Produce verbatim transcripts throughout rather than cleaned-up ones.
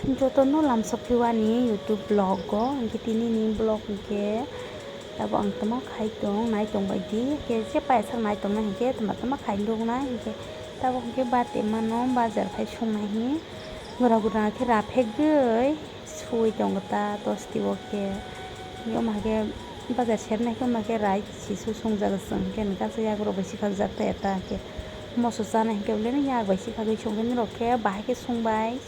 Jotono lamsok phiwani YouTube vlog o, hinkhe tini ni vlog hinkhe tabuk ang tamo khai tong, nai tong bai di, hinkhe je paisa nai tong nai hinkhe tama tama khai nuk nai hinkhe tabuk hinkhe bati mano bazar khai sung nai hi gura gura khe raphek gwi sui tong ta tosti o khe. Hinkhe omo hai khe bazar ser nai khe omo hai khe rai sisu sung jaga chwng hinkhe kaisa yak rok bai sikha jak ta eta hinkhe moso chana hinkhe belai no yak bai sikha gwi sung khe norok khe bahai khe sung bai.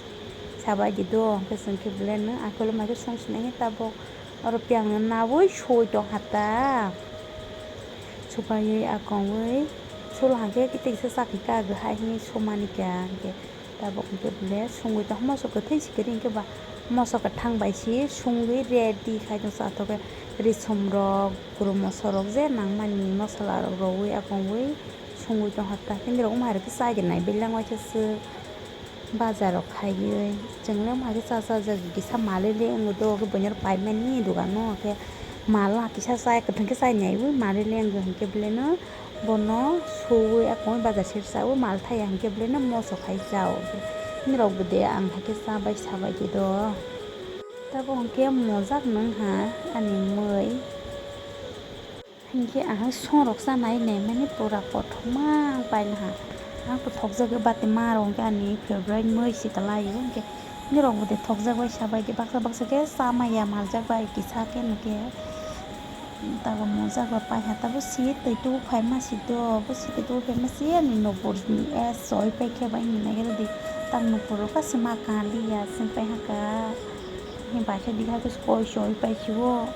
Sabai di do, hwnkhe chwng khe belai no akholo mai khe song sinai tabuk oro piyang no naui soi tong ha ta. Supaiwi akongwi solo hwnkhe kisa chakhe kagwi hai hwnwi somani kha hwnkhe tabuk hwnkhe belai songwi tong moso kwthwi si kwrwi hwnkhe ba moso kwthang bai si songwi ready khai tong chathok khe risum rok kwrwi moso rok je nangmani mosola rok rwui akongwi songwi tong ha ta. Tini rok wngma hai rok khe chai gwnai belai nai khe swk. Bazar rok khaiwi chwng le wngma khe cha cha jak kisa mal le wngwi do khe buini oro paimani dogano khe mal kisa chai kwthwng khe chai naiwi mal le wngwi hinkhe belai no bono suwi akongwi bazar sir chawi mal thaya hinkhe belai no moso khai chao. Nini rok bo de ang hai khe cha bai sa bai di do. Tabuk hinkhe mojak nung ha ani mui. Hinkhe ang hai songrok chanai naimani pura kothoma ang paina ha. Ang bo thokjagwi bati ma rok hinkhe ani favorite mui se kwlai o hinkhe norok bo de thokjak bai sabai de baksa baksa khe chamaya maljak bai kisa khe nokhe. Tabuk mojak rok pai ha tabuk si twi tubu phaima si do bo si twi tubu phaima si ani nopor ni es soi pai khe bai ni nai khe rwdi tak nopor rok kasi ma kaliya sing pai ha ka. Himba khe dikha khe koi soi pai si o.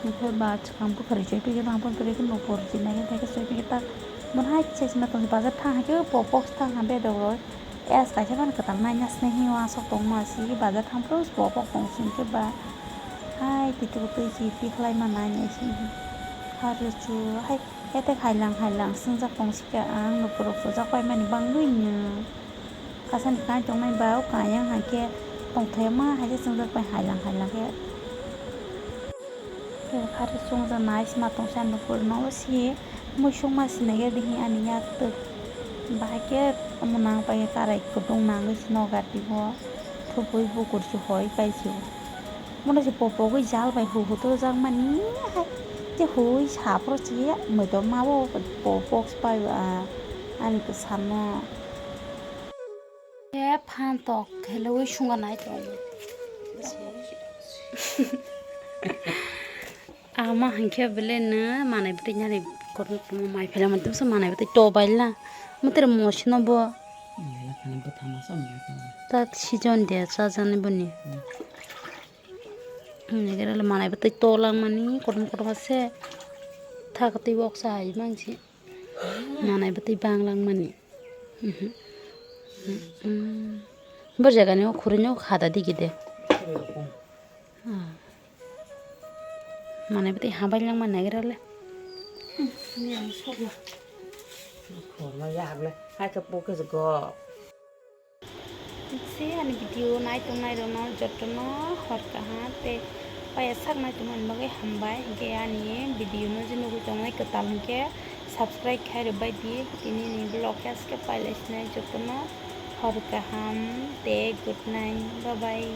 Hwnkhe ba swkang bwkharwi choi phikhe bang phano kwrwi khe nopor chinai khe tei khe choi phikhe ta bono hai se sima tongdi bazar thang hai khe bo box thang ha bedok rok es kaisa phano kwtal naina sini hwnwi uansuk tongma si bazar thang phuru bo box tong sini khe ba hai twi twi twi si tikhlai ma nai nai si ha rwchu hai etek hailang hailang swngjak tong si khe ang nopor rok chojak paimani bangwi no. Kasani kai tongnai ba o kayang hai khe tongthai ma hai khe chwngjak bai hailang hailang khe. Khe khari chwngjak nai sima tongsa nupur no si muisung ma sinai khe bihi ani yak twk. Bahai khe omo nang pai khe karai kwdwng nangwi si nogar twi bo thubui bukur si hoi pai si. Mono se popogwi jal bai hu hu torjak mani hai. Te hui saphuru se moitom ma bo po-, box pai ba ani kwsarno. Te phan tok khelwi sunga nai tongo. Ama hinkhe belai no manai bwtwi nani kotor tongma mai phela manwi tongsa manai bwtwi to baila. Mwtwrw mosino bo. Belai khani bwthama sa mosino. Ta season de chajani boni. Hmm. Hwnwi khe rwle manai bwtwi to langmani kotorma kotorma se. Thak twi boksa hai mansi. Manai bwtwi bang langmani. Mhm. Mhm. Bo jagani o khurui no khada digi de. Khurui rok kung. Ah. Manai bwtwi habai langma nagira le. Ni ang sokma. Khorma ya hagle. Hai khe pokhe go. Se ani video nai tongnai rokno jotono hor kaham tei paya sak nai tongmani bagwi hambai. Hinkhe ani video no je nugwi tongnai kwtal hinkhe subscribe khai rwbai di. Tini ni vlog khe aske pailai sinai jotono hor kaham tei good night. Bye bye.